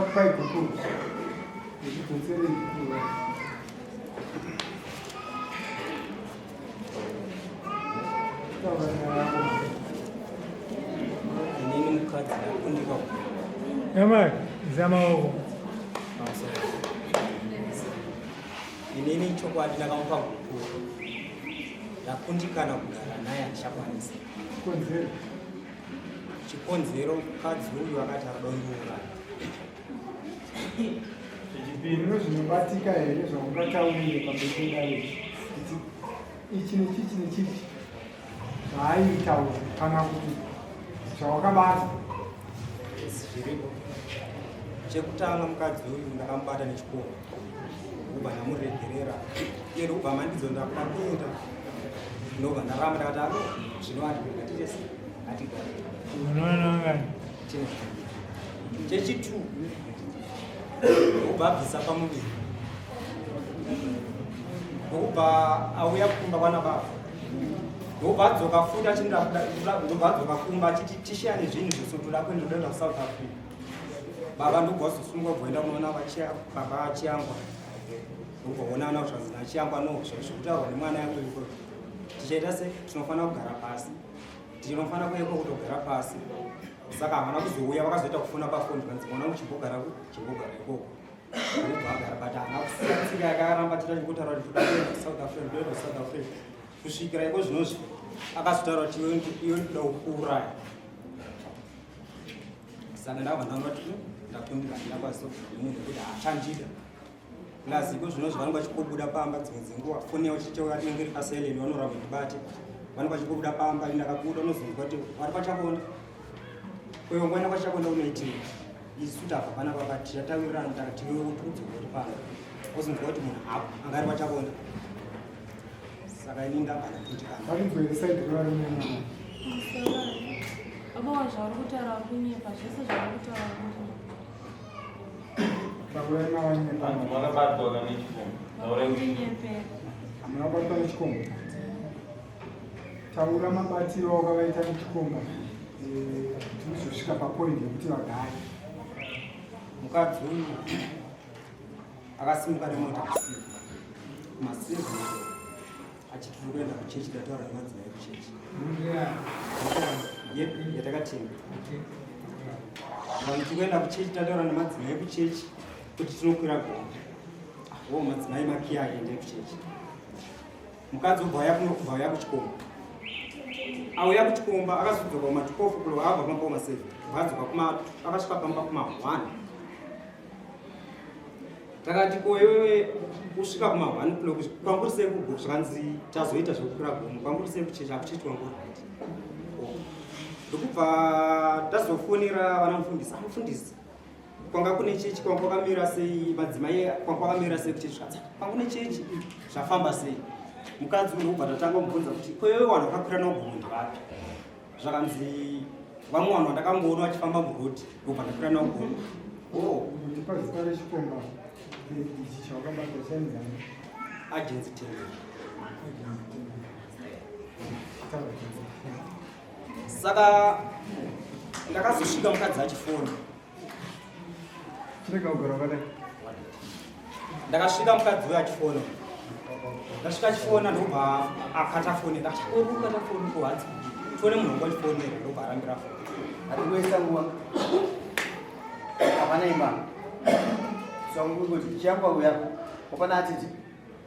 Vakakupai gupuro. Zvidzosere gupuro. Taura nyaya yako. Inini mukadzi ndakundika Yamai, zamaoko. Inini chokwadi ndakamupa gupuro. Ndakundikana kugara naye handichakwanisa. Konzero. Chikonzero mukadzi uyu akati arikuda kundiuraya. Zvino zvinobatika here zvaungataurire pamberi pedare kuti ichi nechichi nechichi zvaaitaura kana kuti zvawakabata? Zviripo. Chekutanga mukadzi uyu ndakamubata nechikoro ndokubva ndamuregerera iye ndokubva mandidzo ndakuda kuenda ndobva ndaramba ndakati ano zvino atirega titese atigare chechitu ndokubva abvisa pamuviri ndokubva auya kumba kwana baba ndobva adzoka futi achindobva adzoka kumba achiti tishiyane zvinhu zvese toda kuenda toda kusouth africa baba ndobva wazosungwa kuenda kunoona baba achiyangwa ndobva onana zvanzi nachiyangwa no zvekutaurwa nemwana yangu iko tichaita se tinofanira kugara pasi tinofanira kueko kutogara pasi saka havana kuzouya vakazoita kufona pafoni zvanzi mwana wangu chimbogara chimbogara ikoko ndobva agara but haana kusiya tsika yakaramba chita chikutaura kuti toda kuenda kusouth africa ndoenda kusouth africa kusvikira iko zvinozvi akazotaura kuti iwe ndoda kukuuraya saka ndakabva ndaona kuti hmm, ndakundika ndakwanisa nemunhu wekuti haachandida plus iko zvinozvi vanenge vachikobuda pamba dzimwe dzenguva foni yavo chichauya inenge iri pasilent vanoramba ndibate vanenge vachikobuda pamba ndakabuda unozonzwa kuti vari kwachakonda uyo ngoenda kwachakonda unoitii isu tabva pana baba tichatawirirana takati iwe kuti udzoke uri pano wozonzwa kuti munhu apo anga ari kwachakonda saka ini ndabva ndakundikana Varinzwa side revarume mama. Baba zvauri kutaura uri kunyepa zvese zvauri kutaura uri kunyepa. Taurai mawanyepa. Vanhu vakabatwa kana nechikomba. Taurai kuti Kundinyepera. Hamuna kubatwa nechikomba. Taura mabatiro awakavaita nechikomba. Eh, Tinozosvika papoint yekuti vagare. Mukadzi uyu akasimuka nemota usiku kuma7 achiti tiri kuenda kuchechi ndataura nemadzimai kuchechi yatakatenga vanhu tiri kuenda kuchechi tataura nemadzimai kuchechi kuti tinokwira gomo wo madzimai makiya aende kuchechi mukadzi ubva auya kuchikomba auya kuchikomba akazodzoka kumatikofu kulo abva pamba kuma7 bva adzoka akasvika pamba kuma1 takati ko iwewe kusvika kuma 1 o'clock kwanguri sei kugo zvakanzi tazoita zvekukwira gomo kwanguri sei kuchechi akuchechi kwanguri right oh. ndokubva tazofonera vana mufundisi amufundisi ah, kwanga kune chechi kwanga kwakamira sei madzimai kwanga kwakamira sei kuchechi zvakanzi kwanga kune chechi zvafamba sei mukadzi uyu ndokubva tatanga kumubvunza kuti ko iwewe vanhu vakakwira nogomo ndivapi zvakanzi vamwe vanhu vandakangoona vachifamba muroad ndobva ndakwira nawo gomo oh. Ndipa zita rechikomba ichi chawakabata chainzani? Agency Tende. Saka ndakazosvika mukadzi achifona. Chirega kugara wakadai. Ndakasvika mukadzi uyo achifona. Ndasvika achifona ndobva akata foni ndakati uri kukata foni ko hanzi tione munhu wangu achifonera ndobva arambira foni. Ari kuisa nguva. Hapana imba. Sangu kuti chiyangwa uya. Hapana atiti.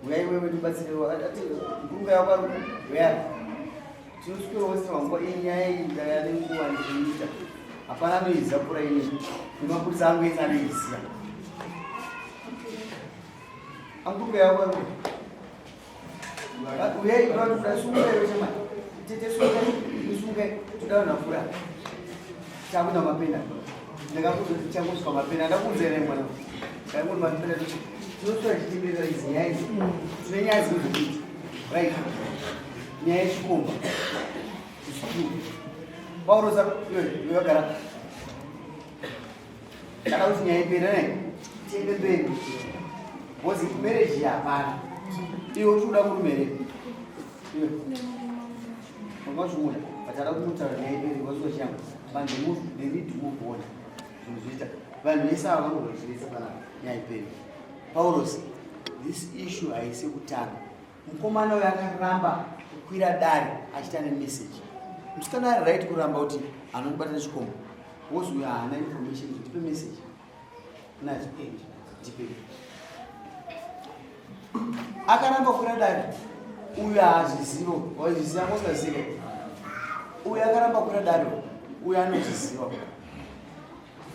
Uya iwewe ndibatsire ati ngunga yako ari uya. Tinoswera wese wangu iyi nyaya iyi ndaya nenguva ndichiita. Hapana anoiziva pura ini. Nemapurisa angu ese anoiziva. Angunga yako ari Uyai unoda sunga iwe chema. Tete sunga, sunga toda nafura. Chakuda mapena. Ndakakuudza kuti changosvika mapena. Ndakuudza here mwana? Ndakuti mapena tochi. Tinoswera tichimirira idzi nyaya idzi. Tine nyaya dzinozokuita. Right. Nyaya yechikomba. Paurosa iwe iwe wagara. Ndaka kuti nyaya ipere ne. Tiende mberi. Because marriage hapana. Iwe uri kuda murume here? Iwe. Wanga uchimuda. But ada kuti mutaura nyaya ipere because wachiyamba. Vanhu they move, they need to move on. Zvinhu zviita. Vanhu vese ava vangozviretsa panapa nyaya iperi. Paulos, this issue haisi kutanga. Mukomana uyo akaramba kukwira dare achiita nemessage. Musikana ari right kuramba kuti anondibata nechikomba. Wozi uyo haana information kuti tipe message. Nacho ndipe. Akaramba kukwira dare. Uyo haazvizivo. Waizviziva usingazive. Uyo akaramba kukwira dare. Uyo anozviziva.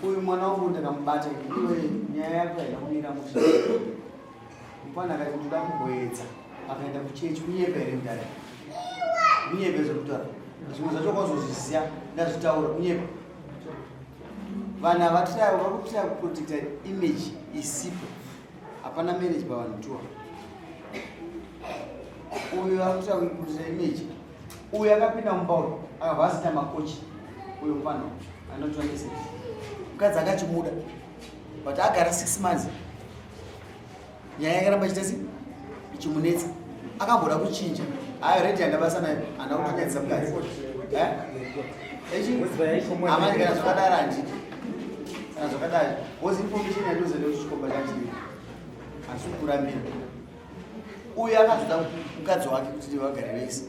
Uyu mwana wangu ndakamubata iwe nyaya yako haina kumira mushe. Mupfana akati ndoda kumboedza akaenda kuchechi kunyepa here mudare? Kunyepa zvekutaura. Zvimwe zvacho kwazozviziva ndazvitaura kunyepa. Vanhu havatiraya vari kutiraya kuprotecta image isipo. Hapana marriage pavanhu tuwa. Uyu ari kutiraya kuprotecta image. Uyu akapinda mumba uyu akabva asina makochi uyu mupfana anotora message. Mukadzi akachimuda but agara 6 months nyaya yakaramba ichiita sei ichimunetsa akamboda kuchinja ayo redi handa basa nayo handa kutonyadzisa mukadzi eh? amani kana zvakadaro handidi kana zvakadaro was information yandozoenda kuti chikomba chachii handisi kukurambira uyu akazoda mukadzi wake kuti vagare vese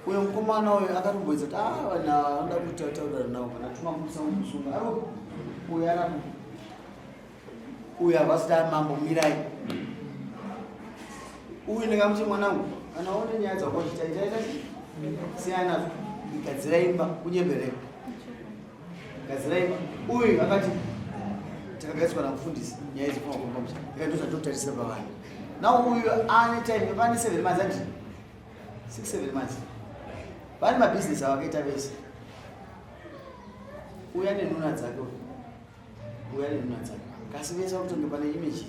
uyo mukomana uyo akatomboedza kuti ah vanhu ava vanoda kutaura navo kana tuma mupurisa mukusunga aro uyo aramba uyo havasi kuti mambo mirai uyu ndingamuti mwanangu kana une nyaya dzako uchita ita ita siyana nazvo gadzira imba kunyembereka gadzira imba uyu akati takagariswa namufundisi nyaya idzi funa kufamba musha ndikati ndozvatotarisira pavanhu now uyu ane time pane 7 months andi 6 7 months vane mabhizinesi avakaita vese uyu ane nhuna dzake uyu uya nenhuna dzake kasi vese vakutonge pane image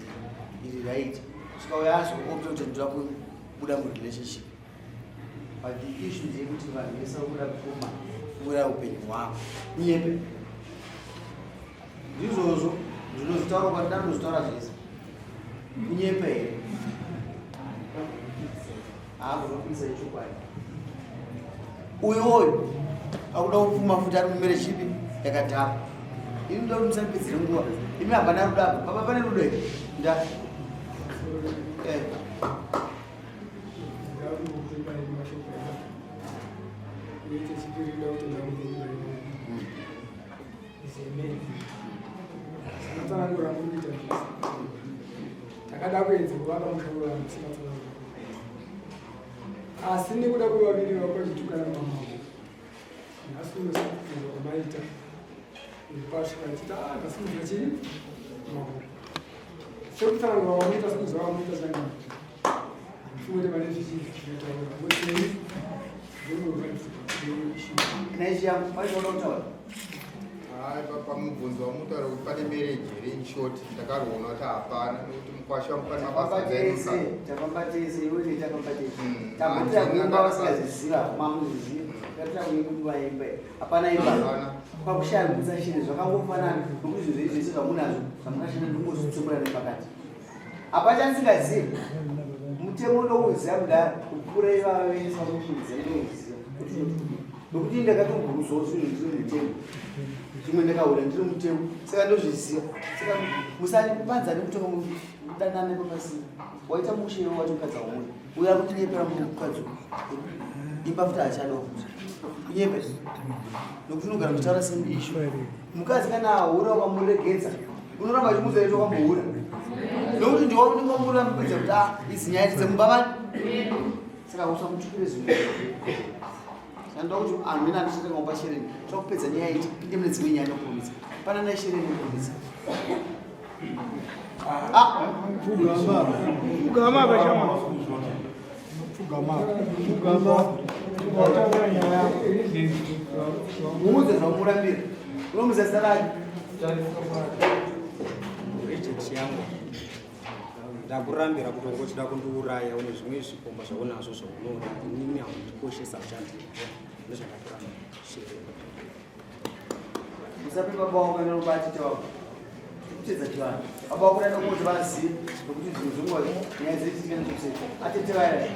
iri right kusvika uya azoopta kuti ndoda kubuda murelationship but the issue ndeyekuti vanhu vese vakuda kupfuma kuuraya upenyu hwavo unyepe ndizvozvo ndinozvitaura kwandida ndinozvitaura zvese unyepe here haagona ichokwadi uyu oyu akuda kupfuma futi ari mumere chipi yakadhakwa ini ndoda kuti musandipedzere nguva imi hapana rudo apa baba pane rudo here nda eh. Takada kuedza kuvaka musha wevanhu tisingatsanangura asi nekuda kwevaviri vakachitukana mumamavo nhasi uno sekubvunza kwamaita pasvika achiti a ah, ndasimudza chii maoko sekutsanangura kwamuita sekuziva kwamuita changa futi pane zvizhinji zvinotaura ngosei Hayi pamubvunzo wamutaura kuti pane marriage here in short ndakarwona kuti hapana nekuti mukwasha wangu pane mabasa tese tafamba tese iwe ne tafamba tese mm. tambotira kuimba vasingaziziva mamuzviziva tatira kuimba imba hapana imba pakushaya kutsa shiri zvakangofanana nokuti zvinhu zvese zvamunazvo zvamukashanda ndingozvitsumura nepakati hapachandisingazivi mutemo ndouziva kudaro kupfuura ivava vese vanokuudza ndouziva kuti nokuti ndakatoguruzawo zvinhu ndiri mutemo zvimwe ndakaura ndiri mutemo saka ndozviziva saka musavanzane kutonga mudanane papasina waita mushe iwe wacho mukadzi waumwe uyo ari kutinyepera mukadzi imba futi haachadawo futi kunyepa nokuti unogara muchitaura same issue mukadzi kana ahura ukamuregedza unoramba uchimuudza kuti wakambohura nokuti ndiwe unenge wamurambidza kuti ah idzi nyaya dzemumba vani saka usamutukire zvinhu saka kuti anhu mene andichatanga kupa shereni tokupedza nyaya iyi tipinde mune dzimwe nyaya nokurumidza pana naye shereni nokurumidza ah. Pfugama. Pfugama bashama. Pfugama. Pfugama. Muudze zvamurambira. Unomuudza zita rake. Reject yangu. Ndakurambira kuti ungochida kundiuraya une zvimwe zvikomba zvaunazvo zvaunoda inini haundikoshesa uchandida. Ndozvandakurambira. Shit. Musape baba wako kana ubati wako. Kutedza chivanhu. Baba wako dai kuti vazive nokuti zvinhu zvingozi nyaya dzechitike nekuti atete vaya.